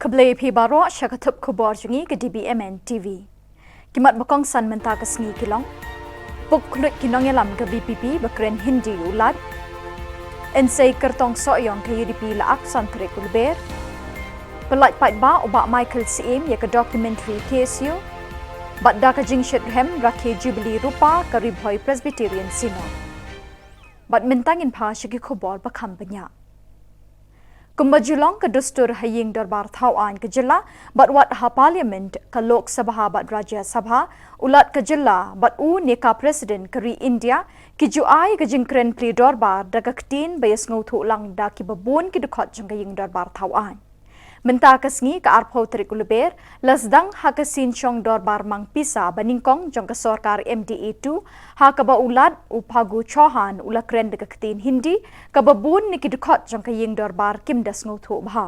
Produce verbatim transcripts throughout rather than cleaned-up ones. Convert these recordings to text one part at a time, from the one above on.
Khublei phi baroh sha ka thup khubor jong ngi ka D B M N T V. Ki mat ba kongsan mynta ka sngi ki long: Puk khluit ki nongïalam ka V P P ba kren Hindi u Lat. Yn sei kyrtong sohïong ka U D P la ak san tarik u Lber. Pyllait paidbah u Bah Michael Syiem ïa ka documentary K S U. Bad da ka jingshit rhem rakhe Jubilee Rupa ka Ri Bhoi Presbyterian Synod. Bad mynta ngin phai sha ki khubor ba kham bniah. Kumba ju long ka dustur ha ïing dorbar thaw aiñ ka jylla bad wat ha Parliament, ka Lok Sabha bad Rajya Sabha, u Lat ka jylla bad u ne ka President ka ri India ki ju ai ka jingkren plie dorbar da ka ktien ba ïasngewthuh lang da kiba bun ki dkhot jong ka ïing dorbar thaw aiñ. Mynta ka sngi ka arphew tarik u Lber, la sdang ha ka sien shong dorbar mang pisa ba nyngkong jong ka sorkar M D A two, ha kaba u Lat u Phagu Chauhan u la kren da ka ktien Hindi, kaba bun na ki dkhot jong ka ïing dorbar kim da sngewthuh bha.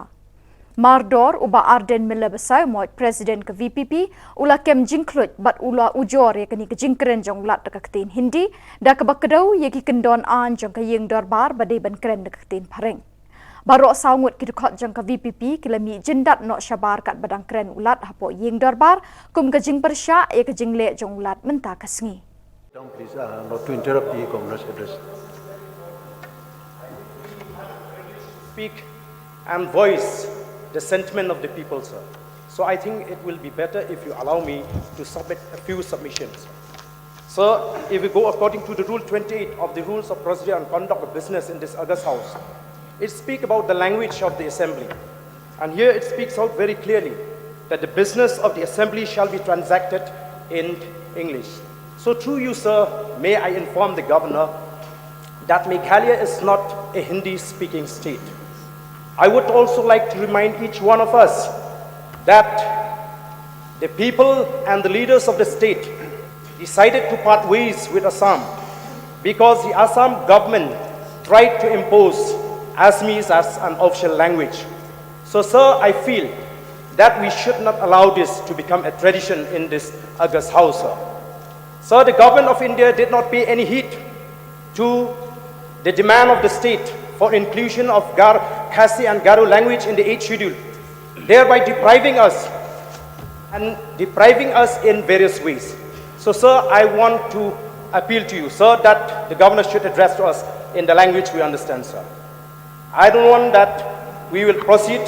Mardor u Bah Ardent Miller Basaiawmoit, President ka V P P, u la kem jingkhluit bad u la ujor ïa kane ka jingkren jong u Lat da ka ktien Hindi, da kaba kdew ïa ki kyndon aiñ jong ka ïing dorbar ba dei ban kren da ka ktien Phareng. Baroh saw ngut ki dkhot jong ka V P P ki la mih jyndat noh shabar katba dang kren u Lat hapoh ïing dorbar kum ka jingpyrshah ïa ka jingleh jong u Lat mynta ka sngi. Down, please, uh, not to interrupt the governor's address. Speak and voice the sentiment of the people, sir. So I think it will be better if you allow me to submit a few submissions. So, if we go according to the Rule twenty-eight of the Rules of Procedure and Conduct of Business in this August House, it speaks about the language of the Assembly. And here it speaks out very clearly that the business of the Assembly shall be transacted in English. So, through you, sir, may I inform the Governor that Meghalaya is not a Hindi-speaking state. I would also like to remind each one of us that the people and the leaders of the state decided to part ways with Assam because the Assam government tried to impose Assamese as an official language. So, sir, I feel that we should not allow this to become a tradition in this august house, sir. Sir, the government of India did not pay any heed to the demand of the state for inclusion of Gar-, Khasi and Garo language in the eighth schedule, thereby depriving us and depriving us in various ways. So, sir, I want to appeal to you, sir, that the governor should address to us in the language we understand, sir. I don't want that we will proceed.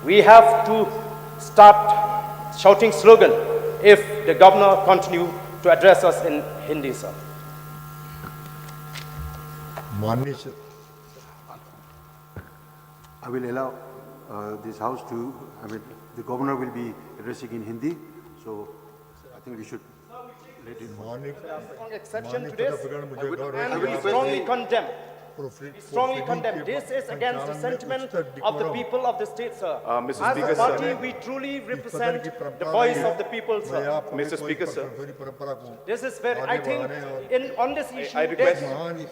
We have to start shouting slogan if the governor continue to address us in Hindi, sir. माननीय स- I will allow uh, this house to, I mean, the governor will be addressing in Hindi, so I think we should let it. माननीय Strong exception माननीय to this. सदस्यगण, मुझे गौर है And कि we आप strongly condemn. प्रोफी- We strongly प्रोसीडिंग condemn. के This is against the संचालन में sentiment उच्चतर of the डिकोरम people of the state, sir. Uh, Mister As Speaker, a party, sir. We truly इस सदन represent की the परंपरा voice नहीं है। Of the people, मैं sir. आपको Mister कोई Speaker, sir. परंपरा, परंपरा को This is very, आगे I think, बढ़ाने और in, on this I, issue, I request, there's महान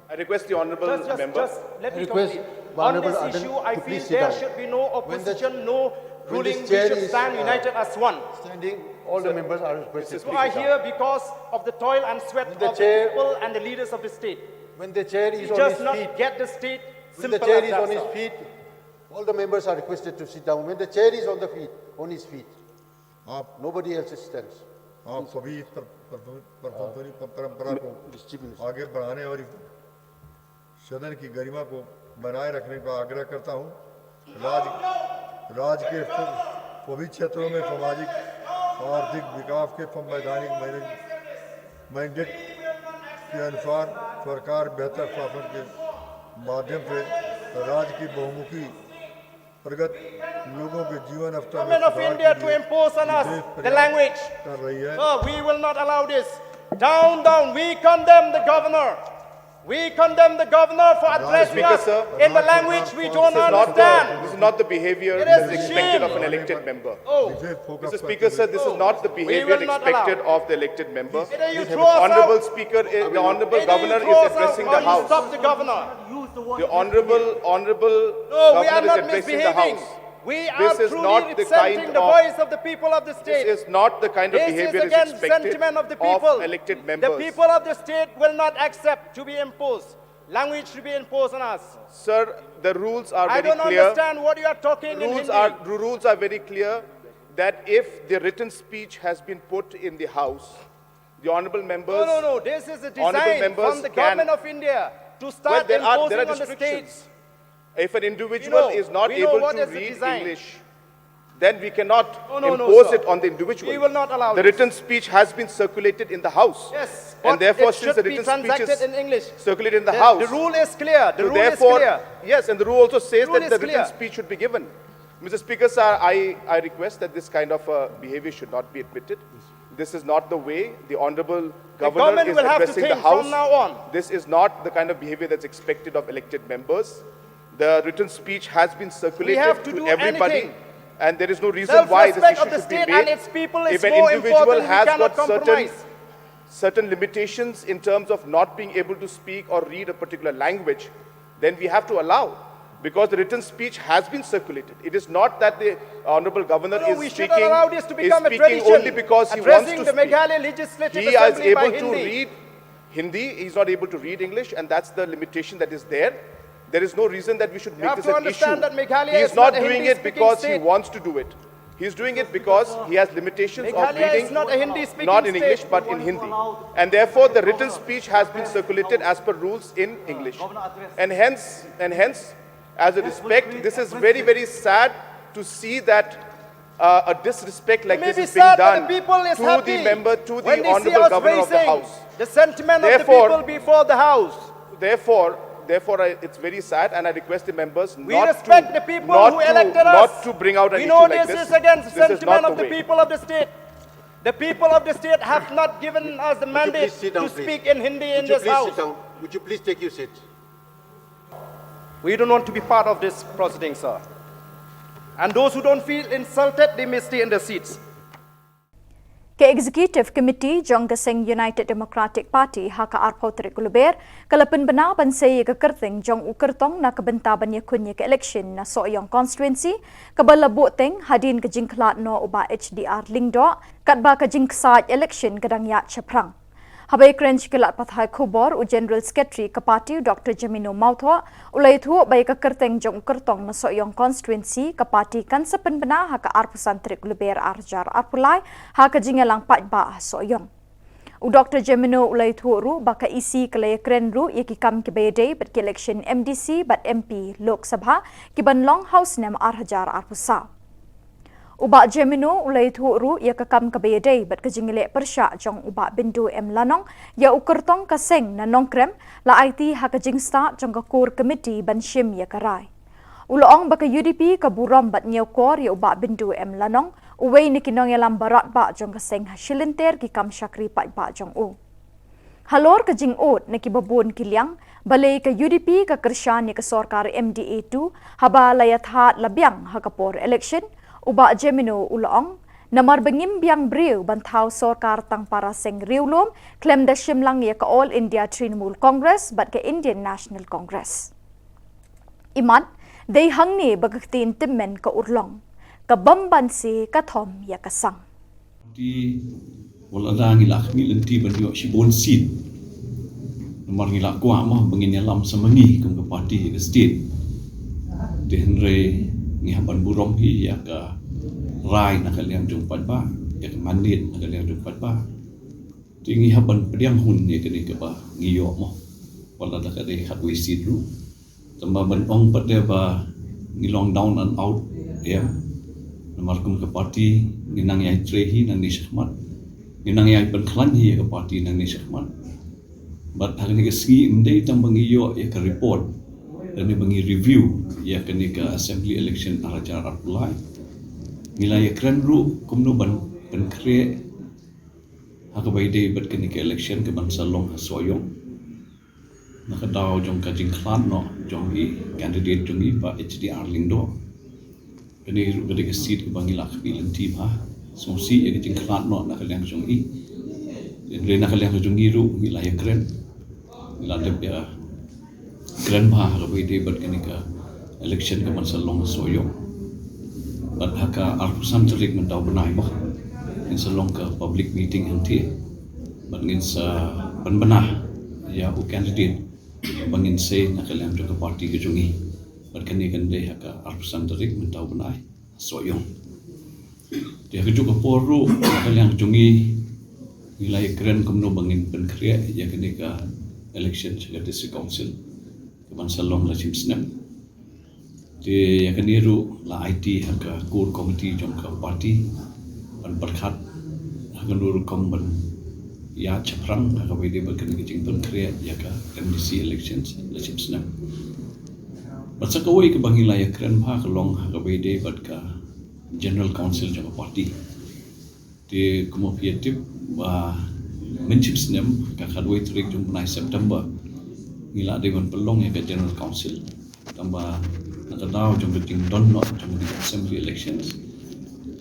I request the honourable Just, just, member. Just let me Request complete. On Honourable this Ardent issue, I to feel please sit there down. Should be no When the opposition, no when the ruling. We chair should is, stand uh, united as one. Standing, all the Sir, members are requested Mister to So I sit down. Hear because of the toil and sweat When the of the chair people and the leaders of the state. When the chair is We on just his not feet, get the state when the simple chair as is that, on his sir. Feet, all the members are requested to sit down. When the chair is on the feet, on his feet, आप Nobody else stands. आप सभी इस पर-, पर-, पर-, परंपरा को Just give me. आगे बढ़ाने और इस सदन की गरिमा को बनाए रखने का आग्रह करता हूँ। राज, राज के सभी क्षेत्रों में सामाजिक, आर्थिक विकास के संवैधानिक मैंडे-, मैंडेट के अनुसार सरकार बेहतर शासन के माध्यम से राज्य की बहुमुखी प्रगत लोगों के जीवन स्तर में Government of सुधार India के to लिए impose on us विशेष the प्रयास language. कर रही है। Sir, we will not allow this. Down, down. We condemn the governor. We condemn the governor for Mister addressing Speaker, us sir, in the language we don't This is not the, understand. This is not the behavior It is that is expected of an shame. Elected member. Oh. Mister Speaker, sir, this is Oh. Not the We behavior will not allow. Expected of the elected member. Either you The throw us Honorable out. Speaker, eh, the Honorable Either you Governor throw is us out addressing or the you House. Stop the governor. The Honorable, Honorable No, we are Governor is not addressing the misbehaving. House. We are This is truly not the representing kind the of, voice of the people of the state. This is not the kind of This is behavior is against expected sentiment of the people. Of elected members. The people of the state will not accept to be imposed. Language to be imposed on us. Sir, the rules are I very don't clear. Understand what you are talking in Rules Hindi. Are, the rules are very clear that if the written speech has been put in the House, the honourable members. No, no, no. This is a Honourable design members from the can- government of India to Well, start there are, there imposing are on the restrictions. States. If an individual You know, is not we know able what to is the read design. English, then we cannot No, no, no, impose sir. it on the individual. We will not allow The this. Written speech has been circulated in the House. Yes, And but therefore, it since should the be written speech transacted is in English. Circulated in the The, House. The rule is clear. The So rule therefore, is clear. Yes, and the rule also says Rule that is the clear. Written speech should be given. Mister Speaker, sir, I, I request that this kind of uh, behavior should not be admitted. This is not the way. The Honorable Governor government is will have to addressing the think House. From now on. This is not the kind of behavior that's expected of elected members. The written speech has been circulated We have to do everybody, anything. And there is no reason why this Self-respect issue of the should be state made. And its people is If an more individual important. Has We cannot got certain, compromise. Certain limitations in terms of not being able to speak or read a particular language, then we have to allow, because the written speech has been circulated. It is not that the Honorable Governor no, is we speaking, allow this to become a tradition, only because he wants to the speak. Meghalaya Legislative he Assembly is able to Hindi. Read Hindi. He's not able to read English, and that's the limitation that is there. There is no reason that we should make this an issue. That Meghalaya he is not, not doing it because state. He wants to do it. He's doing it because he has limitations Meghalaya of reading, is not, a Hindi not in English, state. But in Hindi. And therefore, the written speech has been circulated as per rules in English. And hence, and hence, as a respect, this is very, very sad to see that uh, a disrespect like this is being done to the member, to the honorable governor of the House. The sentiment therefore, of the people before the House. Therefore, therefore, I, it's very sad, and I request the members we not respect to, the people not who to, elected us. Not to bring out an we issue know like this. This is against the sentiment of the people of the state. The people of the state have not given us the mandate to speak in Hindi in this house. Would you please sit down? Would you please take your seat? We don't want to be part of this proceeding, sir. And those who don't feel insulted, they may stay in their seats. Ka Executive Committee jong ka seng United Democratic Party ha ka arphew tarik Lber ka la pynbna ban sei ïa ka kyrteng jong u kyrtong na ka bynta ban ïakhun ïa ka election na Sohiong Constituency kaba la buh teng hadien ka jingkhlad noh u Bah H D R Lyngdoh katba ka jingksaid election ka dang ïaid shaphrang. Haba ïakren sha ki lad pathai khubor u General Secretary ka party u Doctor Jemino Mawthoh u la ïathuh ba ïa ka kyrteng jong u kyrtong na Sohiong Constituency ka party kan sa pynbna ha ka arphew san tarik Lber arhajar arphew lai ha ka jingïalang paidbah ha Sohiong. U Doctor Jemino u la ïathuh ruh ba ka E C ka la ïakren ruh ïa ki kam kiba ïadei bad ki election M D C bad M P Lok Sabha kiban long ha u snem arhajar arphew saw. U Bah Jemino u la ïathuh ruh ïa ka kam kaba ïadei bad ka jingïaleh pyrshah jong u Bah Bindu M Lanong ïa u kyrtong ka seng na Nongkrem la aiti ha ka jingstad jong ka core committee ban shim ïa ka rai. U la ong ba ka U D P ka burom bad ñiewkor ïa u Bah Bindu M Lanong uwei na ki nongïalam baroh bah jong ka seng ha shilynter ki kam shakri paidbah jong u. Halor ka jingud na kiba bun ki liang, balei ka U D P ka kyrshan ïa ka sorkar M D A two haba la ïathad la biang ha ka por election, u Bah Jemino u la ong, namar ba ngim biang briew ban thaw sorkar tang para seng riewlum khlem da shim lang ïa ka All India Trinamool Congress bad ka Indian National Congress. Imat, dei hangne ba ka ktien tymmen ka urlong, ka bym banse ka thom ïa ka sang. Ti wala da ngi la khmih lynti ban ïoh shibun seat. Namar ngi la kwah mo ba ngin ïalam sa ma ngi kum ka party ka state. Te hynrei ngi hap ban burom hi ïa ka rai na ka liang jong paidbah, ïa ka mandate na ka liang jong paidbah. Te ngi hap ban pdiang hun ïa kane kaba ngi ïoh mo. Wala da ka dei khatwei seat ruh. Tangba ban ong pat de ba ngi long down and out, ïa. Namar kum ka party ngi nang ïai trei hi nangne shakhmat. Ngi nang ïai pynkhlaiñ hi ïa ka party nangne shakhmat. Bad ha kane ka sngi ym dei tang ba ngi ïoh ïa ka report lane ba ngi review ïa kane ka assembly election arhajar arphew lai. Ngi la ïakren ruh kumno ban pynkhreh ha kaba ïadei bad kane ka election kaban sa long ha Sohiong. Na ka daw jong ka jingkhlad noh jong i candidate jong i Bah H D R Lyngdoh. Kane ruh ka dei ka seat kaba ngi la khmih lynti bha. Sngewsih ïa ka jingkhlad noh na ka liang jong i. Hynrei na ka liang jong ngi ruh ngi la ïakren. Ngi la dep ïakren bha ha kaba ïadei bad kane ka election kaban sa long ha Sohiong. Bad ha ka arphew san tarik mynta u bnai mo ngin sa long ka public meeting hangtei. Bad ngin sa pynbna ïa u candidate ba ngin sei na ka liang jong ka party ka jong ngi. Bad kane kan dei ha ka arphew san tarik mynta u bnai Sohiong. Te ha kajuh ka por ruh na ka liang jong ngi ngi la ïakren kumno ba ngin pynkhreh ïa kane ka election sha ka District Council kaban sa long la shim snem. Te ïa kane ruh la aiti ha ka core committee jong ka party ban pyrkhat ha kano rukom ban ïaid shaphrang ha kaba ïadei bad kane ka jingpynkhreh ïa ka M D C elections la shim snem. Bad sa kawei kaba ngi la ïakren bha ka long ha kaba ïadei bad ka General Council jong ka party. Te kumba phi ïa tip ba mynshipsnem ka khatwei tarik jong u bnai September ngi la dei ban pynlong ïa ka General Council. Tangba na ka daw jong ka jingdon noh jong ka Assembly elections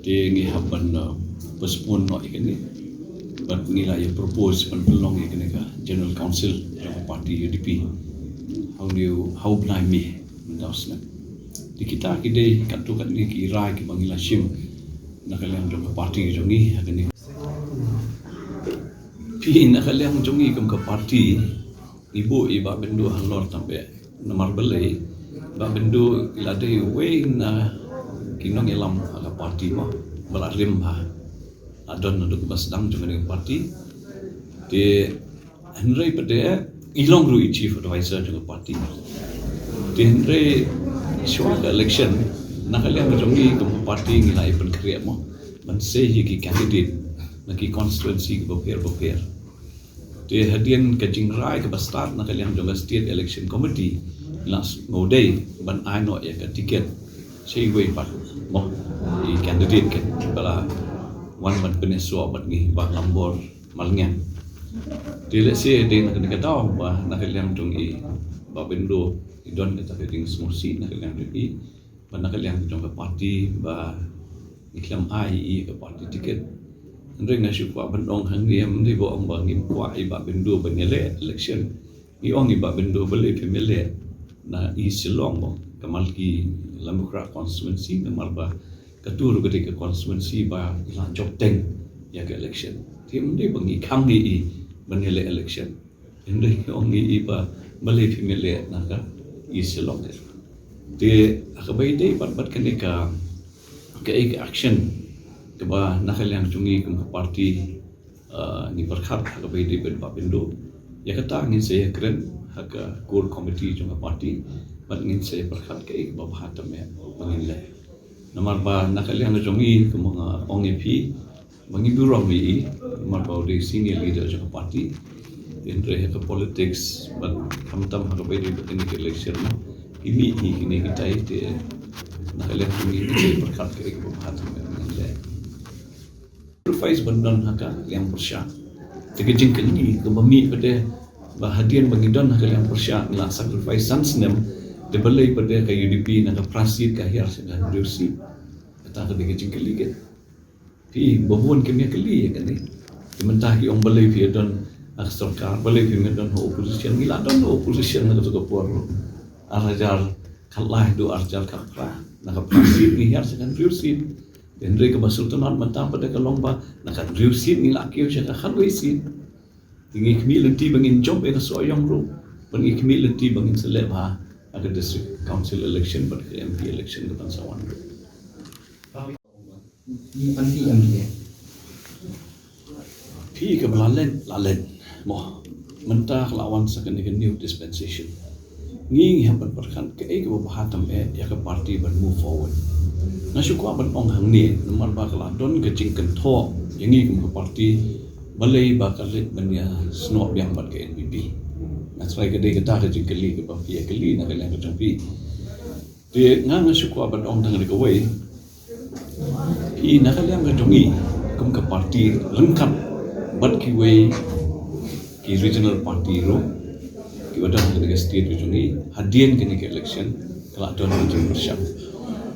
te ngi hap ban, uh, postpone noh ïa kane. Bad ngi la ïa propose ban pynlong ïa kane ka General Council jong ka party U D P ha u bnai May mynta u snem. Te kita ki dei katto katne ki rai kiba ngi la shim na ka liang jong ka party jong ngi ha kane. Phi, na ka liang jong ngi kum ka party ngi buh ïa i Bah Byndu halor tam beh. Namar balei Bah Byndu i la dei uwei na ki nongïalam ha ka party mo, ba la rim ha, la don naduh kaba sdang jong kane ka party. Te hynrei pat de i long ruh i chief advisor jong ka party. Te hynrei shuwa ka election na ka liang jong ngi kum ka party ngi la ïa pynkhreh mo ban sei ïa ki candidate na ki constituency kiba pher ba pher. Te hadien ka jingrai kaba stad na ka liang jong ka State Election Committee ngi la sngewdei ban ai noh ïa ka ticket sha iwei pat mo i candidate ken ba la wan ban pynïasoh bad ngi, Bah Lambor Malngiang. Te lehse dei na kane ka daw ba na ka liang jong i Bah Byndu i don kata ka jingsngewsih na ka liang jong i ba na ka liang jong ka party ba ngi khlem ai ïa i ka party ticket. Hynrei nga shu kwah ban ong hangne, ym dei ba ong ba ngim kwah ïa i Bah Byndu ban ïaleh election. Ngi ong ïa i Bah Byndu balei phim ïaleh na East Shillong mo, ka Malki Lamukhrah constituency, namar ba katu ruh ka dei ka constituency ba i la jop teng ïa ka election. Te ym dei ba ngi khang ïa i ban ïaleh election. Hynrei ngi ong ïa i ba balei phim ïaleh na ka East Shillong. Te ha kaba ïadei bad, bad kane ka, kaei ka action kaba na ka liang jong ngi kum ka party, uh, ngi pyrkhat ha kaba ïadei bad Bah Byndu. Ïa kata ngin sa ïakren ha ka core committee jong ka party bad ngin sa ïa pyrkhat kaei kaba bha tam eh ba ngin leh. Namar ba na ka liang jong ngi kumba nga ong ïa phi, ba ngi burom ïa i, namar ba u dei senior leader jong ka party. Hynrei ha ka politics bad khamtam ha kaba ïadei bad kane ka election mo, i mih hi kine kitai te na ka liang jong ngi ngi pyrkhat kaei kaba bha tam eh ba ngin leh. Sacrifice ban don ha ka liang pyrshah. Te ka jingkylli kaba mih pat de ba hadien ba ngi don ha ka liang pyrshah ngi la sacrifice san snem, te balei pat de ka U D P na ka phra seat ka hiar sha ka hynriew seat. Kata ka dei ka jingkylli ka. Phi, ba bun kim ïa kylli ïa kane. Te mynta ki ong balei phi ïa don ha ka sorkar, balei phim ïa don ha opposition, ngi la don ha opposition na kato ka por ruh. Ar hajar khatlai haduh ar hajar khatphra, na ka phra seat ngi hiar sha ka hynriew seat. Hynrei kaba sngewtynnat mynta pat de ka long ba na ka hynriew seat ngi la kiew sha ka khatwei seat. Te ngi khmih lynti ba ngin jop ïa ka Sohiong ruh, bad ngi khmih lynti ba ngin sa leh bha ha ka District Council election bad ka M P election kaban sa wan ruh. Phi, kaba la leit la leit mo. Mynta ka la wan sa kane ka new dispensation. Ngi ngi hap ban pyrkhat kaei kaba bha tam eh ïa ka party ban move forward. Nga shu kwah ban ong hangne namar ba ka la don ka jingkynthoh ïa ngi kum ka party balei ba ka leit ban ïa snoh biang bad ka N P P. Nga tharai ka dei kata ka jingkylli kaba phi ïa kylli na ka liang ka jong phi. Te nga nga shu kwah ban ong tang kawei. Phi, na ka liang ka jong ngi kum ka party ryngkat bad kiwei ki regional party ruh kiba don ha kane ka state ka jong ngi, hadien kane ka election ka la don ka jingpyrshang.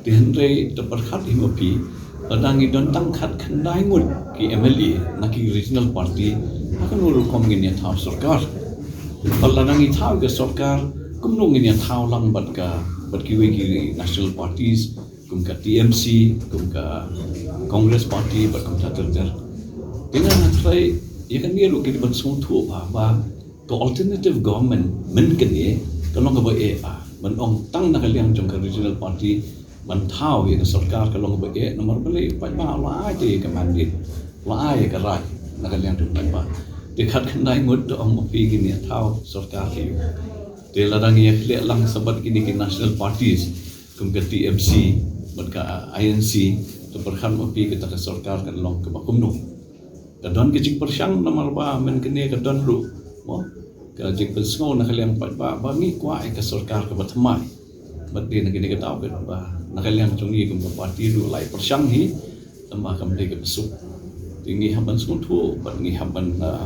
Te hynrei to pyrkhat hi ma phi, lada ngi don tang khatkhyndai ngut ki M L A na ki regional party, ha kano rukom ngin ïa thaw sorkar? Bad lada ngi thaw ka sorkar, kumno ngin ïa thaw lang bad ka, bad kiwei ki national parties, kum ka T M C, kum ka Congress Party, bad kumta ter ter. Te nga nga tharai ïa kane ruh ki dei ban sngewthuh ba, ba Ka alternative government mynta ka long kaba eh, ah, ban ong tang na ka liang jong ka regional party ban thaw ïa ka sorkar ka long kaba eh, namar balei paidbah u la ai te ïa ka mandate, u la ai ïa ka rai na ka liang jong paidbah. Te khatkhyndai ngut da ong ma phi ngin ïa thaw sorkar te ïa. Te lada ngi ïa khleh lang sa bad kine ki national parties kum ka T M C bad ka I N C, to pyrkhat ma phi kata ka sorkar kan long kaba kumno. Ka don ka jingpyrshang namar ba mynta kane ka don ruh, mo, ka jingpynsngew na ka liang paidbah ba ngi kwah ïa ka sorkar kaba thymmai. Bad dei na kane ka daw ba na ka liang jong ngi kum ka party ruh la ïa pyrshang hi, tangba kam dei kaba suk. Te ngi hap ban sngewthuh bad ngi hap ban, ah,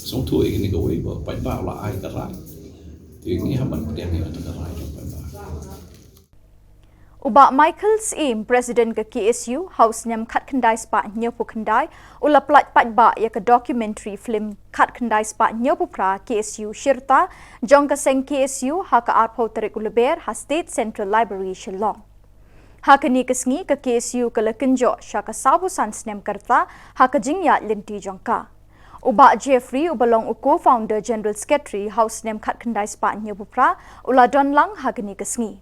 sngewthuh ïa kane kawei ba paidbah u la ai ka rai. Te ngi hap ban pdiang ïa kata ka rai jong paidbah. U Bah Michael Syiem, President ka K S U, ha u snem khatkhyndai spah hynñiewphew khyndai, u la pyllait paidbah ïa ka documentary film khatkhyndai spah hynñiewphew phra K S U Shirta, jong ka seng K S U, ha ka arphew tarik u Lber, ha State Central Library, Shillong. Ha kane ka sngi ka K S U ka la kynjoh sha ka sawphew san snem ka rta, ha ka jingïaid lynti jong ka. U Bah Jeffrey, uba long u co-founder General Secretary ha u snem khatkhyndai spah hynñiewphew phra, u la don lang ha kane ka sngi.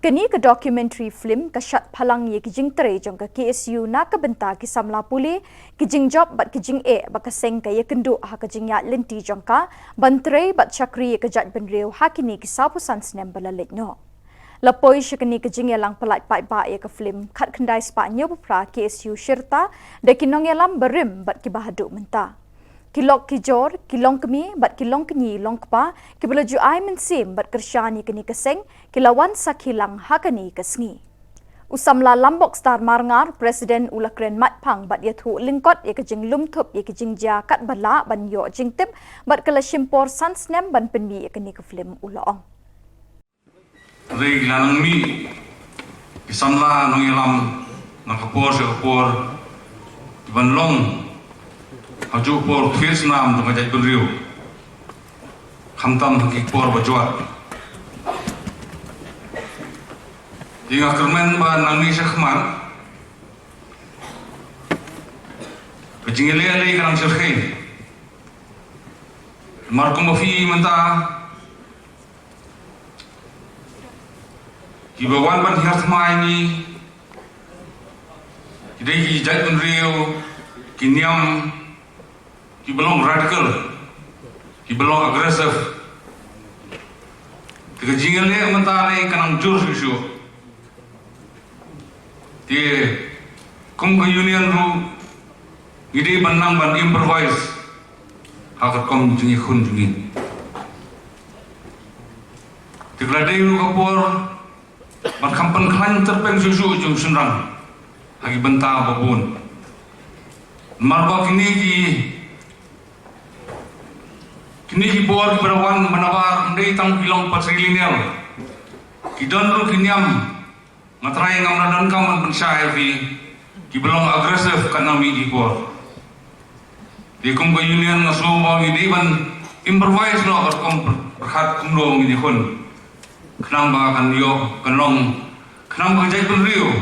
Kane ka documentary film ka shad phalang ïa ki jingtrei jong ka K S U na ka bynta ki samla pule, ki jingjop bad ki jingeh ba ka seng ka ïakynduh ha ka jingïaid lynti jong ka ban trei bad shakri ïa ka jaitbynriew ha kine ki sawphew san snem ba la leit noh. La poi sha kane ka jingïalang pyllait paidbah ïa ka film khatkhyndai spah hynñiewphew phra K S U Shirta da ki nongïalam barim bad kiba haduh mynta. Ki lok ki jor, ki longkmie bad ki longkñi longkpa, kiba la ju ai mynsiem bad kyrshan ïa kane ka seng, ki la wan sakhi lang ha kane ka sngi. U samla Lambok Star Marngar, President, u la kren matphang bad ïathuh lyngkot ïa ka jinglum thup ïa ka jingjia katba lah ban ïoh jingtip bad ka la shim por san snem ban pynmih ïa kane ka film, u la ong. Hynrei la nang mih ki samla nongïalam na ka por sha ka por kiban long ha juh por thied snam jong ka jaitbynriew, khamtam ha ki por ba jwat. Te nga kyrmen ba nang mih sha khmat ka jingïaleh lei ka nang shyrkhei. Mar kumba phi mynta kiba wan ban hiar thymmai ngi, ki dei ki jaitbynriew, ki niam, kiba long radical, kiba long aggressive. Te ka jingïaleh mynta ne ka nang jur shuh shuh. Te kum ka union ruh ngi dei ban nang ban improvise ha ka rukom jingïakhun jong ngi. Te ka la dei ruh ka por ban kham pynkhlaiñ tyrpeng shuh shuh jong shynrang ha ki bynta ba bun. Namar ba kine ki, kine ki bor kiba la wan ba nabar ym dei tang ki long patrilineal, ki don ruh ki niam. Nga trai ngam la donkam ban pynshai ïa phi kiba long aggressive katba nang mih ki por. Te kum ka union nga sngew ba ngi dei ban improvise noh ka rukom pyrkhat kumno ngin ïakhun, khnang ba kan ïoh, kan long, khnang ba ka jaitbynriew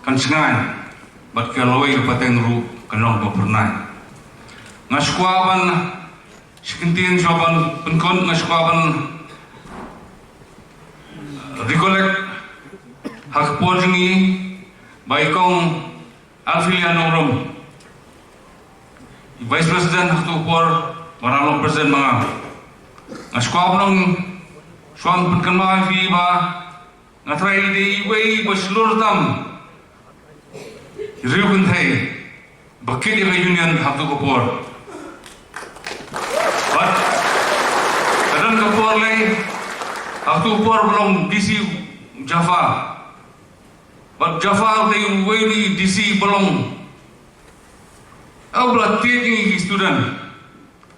kan shngaiñ bad ka lawei ka pateng ruh kan long ba phyrnai. Nga shu kwah ban, shi kyntien shu kwah ban pynkut, nga shu kwah ban recollect ha ka por jong ngi ba i Kong Alphelia Nongrum, i Vice President ha kato ka por, ba la long President ma nga. Nga shu kwah ban ong, shu kwah ban pynkynmaw ïa phi ba nga trai i dei iwei ba shlur tam i riew kynthei ba kit ïa ka union ha kato ka por. Bad ka don ka por lei, ha kato ka por ba long D C Jaffa. Bad Jaffa u dei uwei u D C ba long, u ba la tied ïa ngi ki student,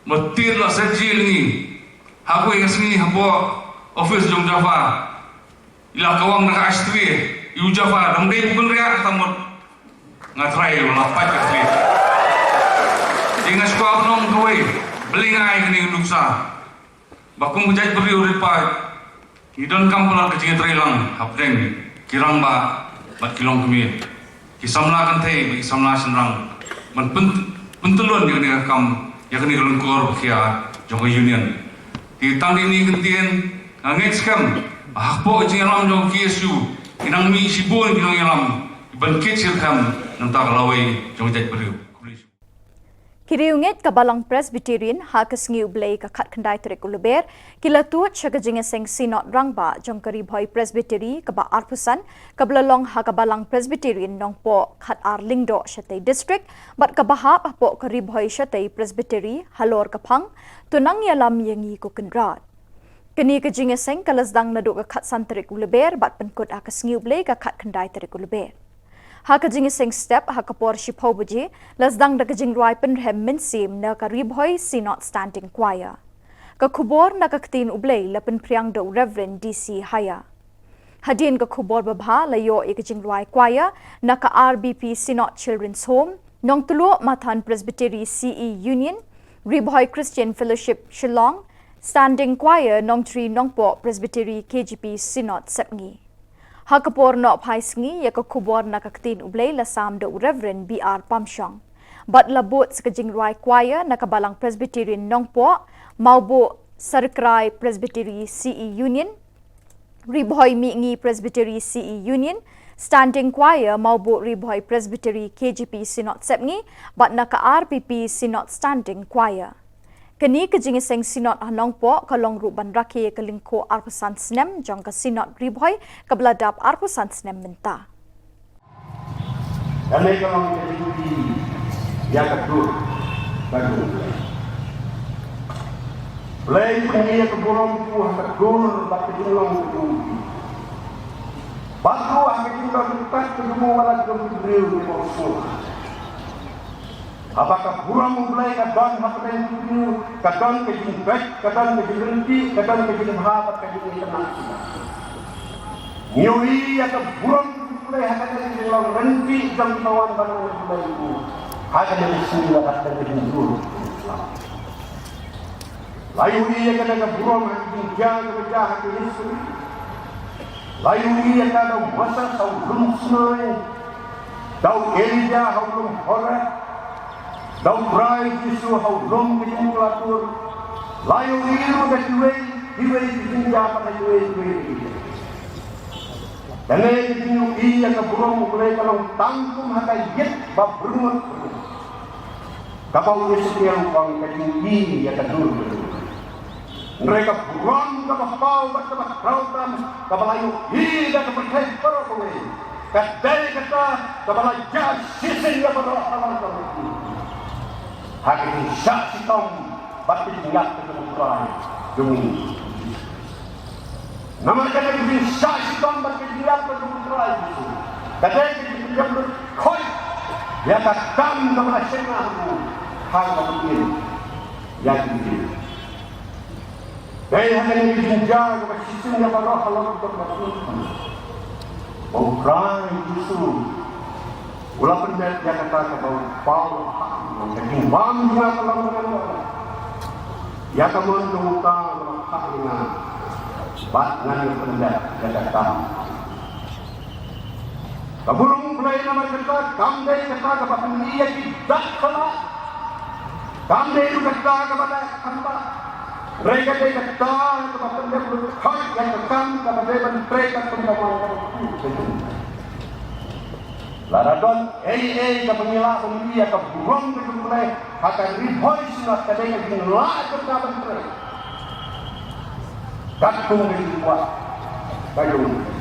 ba tied, la set jingeh ïa ngi ha kawei ka sngi hapoh office jong Jaffa. I la kawang da ka ashtray, i u Jaffa, dang dei u kynriah, kata mut nga trai u la pait ka khlieh. Te nga shu kwah ban ong kawei, balei nga ai kane ka nuksa. Ba kum ka jaitbynriew rit paid, ngi donkam palat ka jingïatreilang hapdeng ki rangbah bad ki longkmie, ki samla kynthei bad ki samla shynrang, ban pyn, pyntyllun ïa kane ka kam, ïa kane ka lyngkor ba khia jong ka Union. Te tang dei ni kyntien nga ngeit skhem ba hapoh ka jingïalam jong ka K S U ki nang mih shibun ki nongïalam ki ban kit shirkham nangta ka lawei jong ka jaitbynriew. Ki riewngeit ka Balang Presbyterian ha ka sngi U Blei ka khatkhyndai tarik u Lber ki la tuid sha ka jingïaseng Synod Rangbah jong ka Ri Bhoi Presbytery kaba arphew san kaba la long ha ka Balang Presbyterian Nongpoh khatar Lyngdoh Shatei District bad kaba hap hapoh ka Ri Bhoi Shatei Presbytery halor ka phang To nang ïalam ïa ngi ko Kynrad. Kane ka jingïaseng ka la sdang naduh ka khatsan tarik u Lber bad pynkut ha ka sngi U Blei ka khatkhyndai tarik u Lber. Ha ka jingïaseng step ha ka por shiphew baje la sdang da ka jingrwai pynrhem mynsiem na ka Ri Bhoi Synod Standing Choir. Ka khubor na ka Ktien U Blei la pynphriang da u Reverend D C Haya. Hadien ka khubor babha la ïoh ïa ka jingrwai choir na ka R B P Synod Children's Home, Nongtluh Mathan Presbytery C E Union, Ri Bhoi Christian Fellowship Shillong, Standing Choir Nongtri Nongpoh Presbytery K G P Synod Sepngi. Ha ka por nohphai sngi ïa ka khubor na ka Ktien U Blei la sam da u Reverend B R Pamshong. Bad la bud sa ka jingrwai choir na ka Balang Presbyterian Nongpoh, Mawbuh Sarkrai Presbytery C E Union, Ri Bhoi Mihngi Presbytery C E Union, Standing Choir Mawbuh Ri Bhoi Presbytery K G P Synod Sepngi bad na ka R P P Synod Standing Choir. Kane ka jingïaseng Synod ha Nongpoh ka long ruh ban rakhe ka lyngkhuh arphew san snem jong ka Synod Ri Bhoi kaba la dap arphew san snem mynta. Kane ka long ka jingkyrkhu ïa ka dur ka jong U Blei. Blei u pynïa ka burom ha ka dur bad ka jinglong ka jong u. Bad ruh ha ka jingdon ryngkat ka jong u wat la jong ki briew kiba u sngewbha. Haba ka burom U Blei ka don hapdeng jong u, ka don ka jingpeit, ka don ka jingryntih, ka don ka jingbha bad ka jingïakynduh. Ngi ïohi ïa ka burom U Blei ha kane ka jinglong ryntih jong kiba wan ban nang U Blei u ha kane ka sngi bad ka jingdur. La ïohi ïa kane ka burom ha ka jingjia kaba jia ha ka history. La ïohi ïa ka da u Moses ha u lum Sinai, da u Elijah ha u lum Horeb, da u Trai Jisu ha u lum ka jingpyllait. La ïohi ruh da kiwei kiwei ki jingjia bad da kiwei kiwei ki jingjia. Kane ka jingïohi ïa ka burom U Blei ka long tang kum ha ka ïit ba briew. Kaba u Esekiel u ong ka jingïohi ïa ka dur ka dur. Hynrei ka burom kaba paw bad kaba khraw tam kaba la ïohi da ka pyrthei baroh kawei, ka dei kata kaba la ïa shisien ïa baroh kawei. Ha ka jingshah shitom bad ka jingïap ka jong U Trai jong ngi. Namar kane ka jingshah shitom bad ka jingïap ka jong U Trai Jisu ka dei ka jingïap lut khoit ïa ka kam kaba la shna ha u ha kaba pynïaid ïa ki briew. Dei ha kane ka jingjia kaba shisien ïa baroh halor ka jong U Trai Jisu. U la pyndep ïa kata kaba u Paul u la phah, ka jingbam jong nga ka long kane, ïa ka mon jong uta uba la phah ïa nga, bad ngan ïa pyndep ïa kata. Ka burom U Blei namar kata kam dei kata kaba pyni ïa ki dak salah. Kam dei ruh kata kaba dei kata. Hynrei ka dei kata kaba pyndep lut khoit ïa ka kam kaba dei ban trei katkum ka mon ka. Lada don ei ei kaba ngi lah ban ïohi ïa ka burom ka jong U Blei ha ka Ri Bhoi Synod, ka dei ka jinglah jong ka ban trei katkum ka jingkwah ka jong U Blei.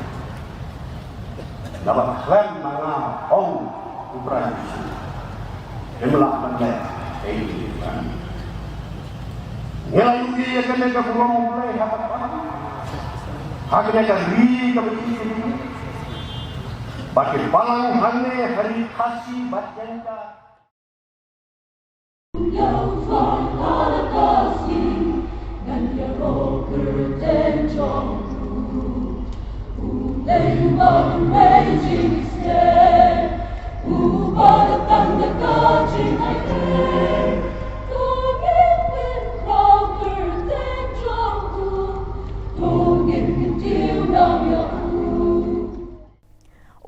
Naba khlem ma nga, ong U Trai Jisu, ngim lah ban leh ei ei. Ngi la ïohi ïa kane ka burom U Blei ha kane ka ri kaba ïeit. Ba ki balang hangne ha ri Khasi bad Jaiñtia.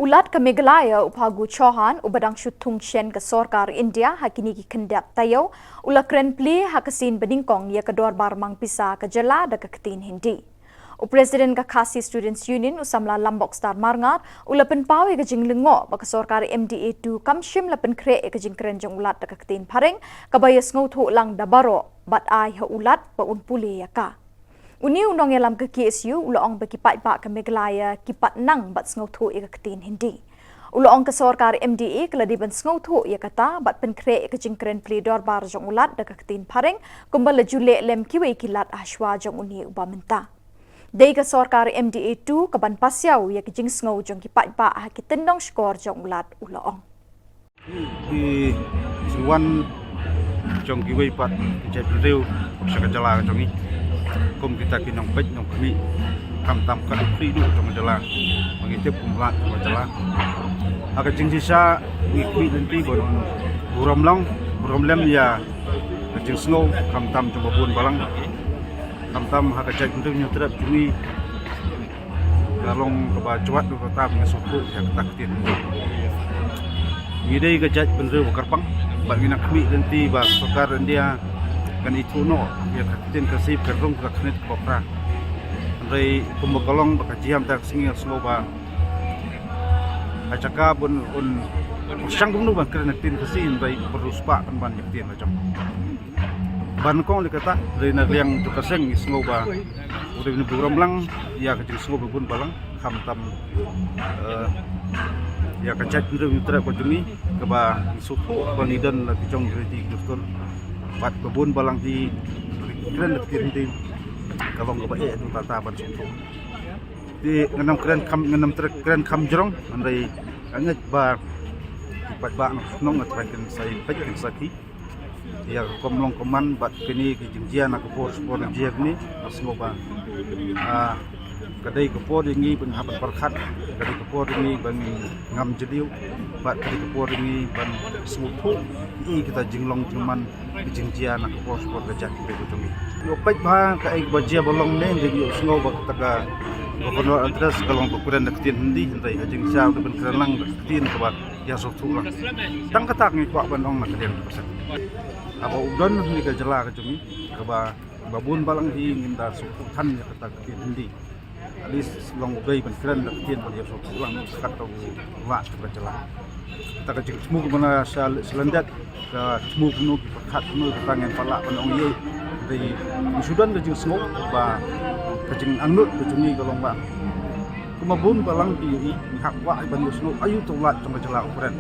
U Lat ka Meghalaya u Phagu Chauhan, uba dang shu thung shen ka sorkar India ha kine ki khyndiat taïew, u la kren plie ha ka sien banyngkong ïa ka dorbar mang pisa ka jylla da ka ktien Hindi. U President ka Khasi Students Union, u samla Lambokstar Marngar, u la pynpaw ïa ka jinglyngngoh ba ka sorkar M D A two kam shym la pynkhreh ïa ka jingkren jong u Lat da ka ktien Phareng, kaba ïa sngewthuh lang da baroh, bad ai ha u Lat ba un pule ïa ka. Une u nongïalam ka K S U u la ong ba ki paidbah ka Meghalaya ki pat nang bad sngewthuh ïa ka ktien Hindi. U la ong ka sorkar M D A ka la dei ban sngewthuh ïa kata bad pynkhreh ïa ka jingkren plie dorbar jong u Lat da ka ktien Phareng, kumba la ju leh lem kiwei ki Lat hashwa jong une uba mynta. Dei ka sorkar M D A two kaban pasiaw ïa ka jingsngew jong ki paidbah ha ki tyndong shkor jong u Lat, u la ong. Ki jingwan jong kiwei pat ki jaitbynriew sha ka jylla ka jong ngi, kum kita ki nongpeit nongkhmih, khamtam ka duk khlieh duh jong ka jylla, ba ngi tip kum u Lat jong ka jylla. Ha ka jingshisha ngi khmih lynti ban burom lang, burom lem ïa ka jingsngew, khamtam jong ba bun balang, khamtam ha ka jaitbynriew Hynñiewtrep jong ngi, ka long kaba jwat ruh kata ba ngi sngewthuh ïa kata ka ktien. Ngi dei ka jaitbynriew ba kyrpang, bad ngi nang khmih lynti ba sorkar India kan ithuh noh ïa ka ktien Khasi ka rung ka khyndiat kaba phra. Hynrei kumba ka long ba ka jingïam ta ka sngi, sngew ba ha jaka ban un pyrshang kumno ban kren ïa ka ktien Khasi, hynrei u riewspah pynban ïa ka ktien la jong. Ban kong lei kata, hynrei na liang jong ka seng ngi sngew ba u dei ban burom lang ïa ka jingsngew ba bun balang, khamtam, eh, ïa ka jaitbynriew Hynñiewtrep ka jong ngi, kaba ngi sngewthuh ba ngi don la ki jong ki riti ki dustur, bad ba bun balang hi kren la ki riti, ka long kaba eh dang tata ban sngewthuh. Te ngan ym kren kham, ngan ym treh kren kham jrong, hynrei nga ngeit ba ki paidbah nongshong shnong nga trai kin sa ïa peit kin sakhi ïa ka kam long kam man bad kine ki jingjia na ka por sha por, na jia kine, nga sngew ba, ah, ka dei ka por ïa ngi ban hap ban pyrkhat, ka dei ka por ïa ngi ban ngam jylliew, bad ka dei ka por ïa ngi ban sngewthuh ïa kita jinglong jingman, ka jingjia na ka por sha por ka jait ka jong ngi. Ïoh peit ba kaei kaba jia ba long ne, ngi ïoh sngew ba kata ka Governor Address ka long ba kren da ka ktien Hindi, hynrei ha jingshisha u dei ban kren lang da ka ktien kaba ïa sngewthuh lang. Tang kata ngi kwah ban ong na ka liang ka seng. Haba u don ha kane ka jylla ka jong ngi, kaba ba bun balang hi ngim da sngewthuh than ïa kata ka ktien Hindi. At least long u dei ban kren da ka ktien ba ïa sngewthuh lang, kat u Lat jong ka jylla. Kata ka jingthmu kumno sha, sha lyndet, ka thmu kumno, ki pyrkhat kumno, kata ngim pat lah ban ong ei ei. Hynrei ngi shu don ka jingsngew ba ka jingangnud ka jong ngi ka long ba kumba bun balang ki ïohi, ngi hap kwah ban ïohsngew aïu uta u Lat jong ka jylla u kren.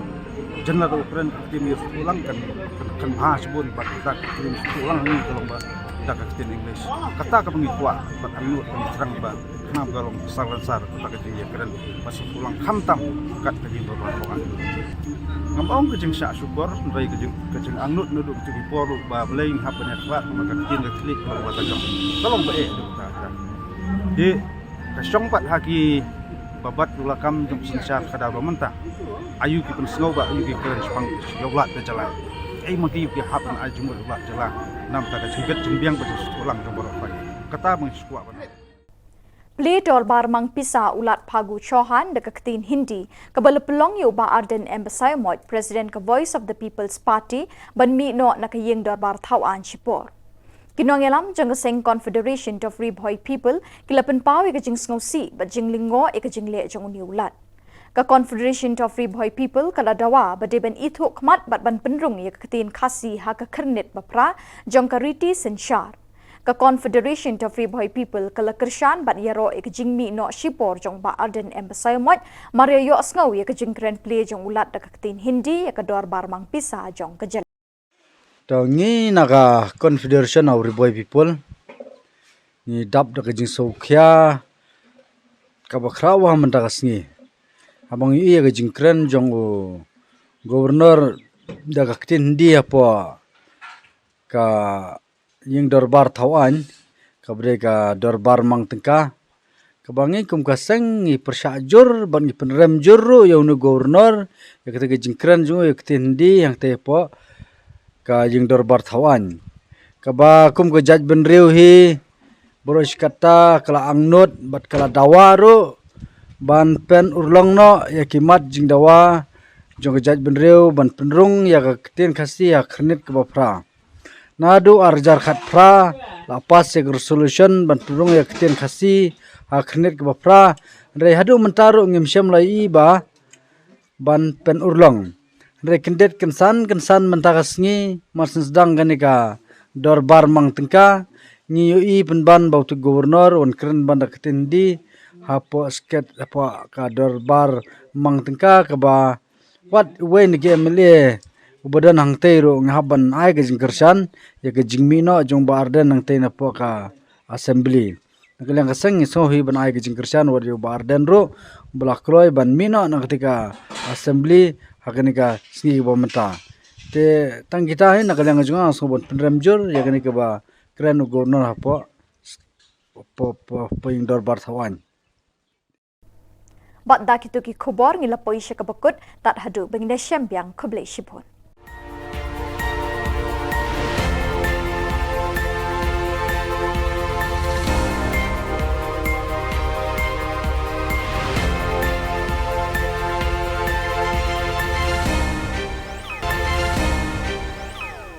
Jan lada u kren ka ktien ïa sngewthuh lang kan, kan, kan bha shibun bad kata ka ktien sngewthuh lang ha ngi ka long ba da ka ktien English. Kata kaba ngi kwah bad angnud ba ngi thrang ba khnang ba ka long ka sar lane sar kata ka jingïakren ba sngewthuh lang khamtam kat ka jingdorbar thawaiñ. Ngam ong ka jingshah shukor, hynrei ka jing, ka jingangnud naduh ka jong ki por ruh ba balei ngi hap ban ïakhlad, namar ka ktien ka khlieh ka long ba tajong, ka long ba eh duk ta ka. Te ka shong pat ha kiba bat u lakam jong ka synshar khadar ba mynta. Aïu ki pynsngew bad aïu ki kren shaphang ïa u Lat ka jylla. Ei ma ki ïa ki hap ban ai jingmut ïa u Lat jylla. Namar ka jingbit jingbiang ba jingsngewthuh lang jong baroh. Kata ba ngi shu kwah ban ai. Plie dorbar mang pisa u Lat Phagu Chauhan da ka ktien Hindi, kaba la pynlong ïa u Bah Ardent M Basaiawmoit, President ka Voice of the People's Party, ban mih noh na ka ïing dorbar thawaiñ shipor. Ki nongïalam jong ka seng Confederation of Ri Bhoi People ki la pynpaw ïa ka jingsngewsih bad jinglyngngoh ïa ka jingleh jong une u Lat. Ka Confederation of Ri Bhoi People ka la dawa ba dei ban ithuh khmat bad ban pynrung ïa ka ktien Khasi ha ka khyrnit ba phra jong ka riti synshar. Ka Confederation of Ri Bhoi People ka la kyrshan bad ïaroh ïa ka jingmih noh shipor jong Bah Ardent M Basaiawmoit, mar ïa ïohsngew ïa ka jingkren plie jong u Lat da ka ktien Hindi ïa ka dorbar mang pisa jong ka jylla. To ngi na ka Confederation of Ri Bhoi People, ngi dap da ka jingsngewkhia kaba khraw ha mynta ka sngi. Haba ngi ïohi ïa ka jingkren jong u Governor da ka ktien Hindi hapoh ka ïing dorbar thawaiñ, kaba dei ka dorbar mang tyngka. Kaba ngi kum ka seng ngi pyrshah jur bad ngi pynrem jur ruh ïa une u Governor ïa kata ka jingkren jong u ïa ka ktien Hindi hangta hapoh ka ïing dorbar thawaiñ. Kaba kum ka jaitbynriew hi baroh shi katta ka la angnud bad ka la dawa ruh Ban pynurlong noh ïa ki mat jingdawa jong ka jaitbynriew ban pynrung ïa ka ktien Khasi ha Khyrnit kaba phra. Naduh ar hajar khatphra la pass ïa ka resolution ban pynrung ïa ka ktien Khasi ha Khyrnit kaba phra. Hynrei haduh mynta ruh ngim shym la ïohi ba ban pynurlong. Hynrei kyndit kynsan kynsan mynta ka sngi, mar syn sdang kane ka dorbar mang tyngka, ngi ïohi pynban ba u Governor u wan kren ban da ka ktien Hindi hapoh sket, hapoh ka dorbar mang tyngka, kaba wat uwei na ki M L A uba don hangtei ruh ngi hap ban ai ka jingkyrshan ïa ka jingmih noh jong Bah Ardent hangtei napoh ka Assembly. Na ka liang ka seng ngi sngewbha ban ai ka jingkyrshan wat ïa u Bah Ardent ruh ba la kloi ban mih noh na katei ka Assembly ha kane ka sngi kaba mynta. Te tang kita hi na ka liang ka jong nga nga sngewbha ban pynrem jur ïa kane kaba kren u Governor hapoh, hapoh, hapoh, hapoh ïing dorbar thaw aiñ. Bad da kito ki khubor ngi la poi sha kaba kut, tad haduh ba ngin ïashem biang, khublei shibun.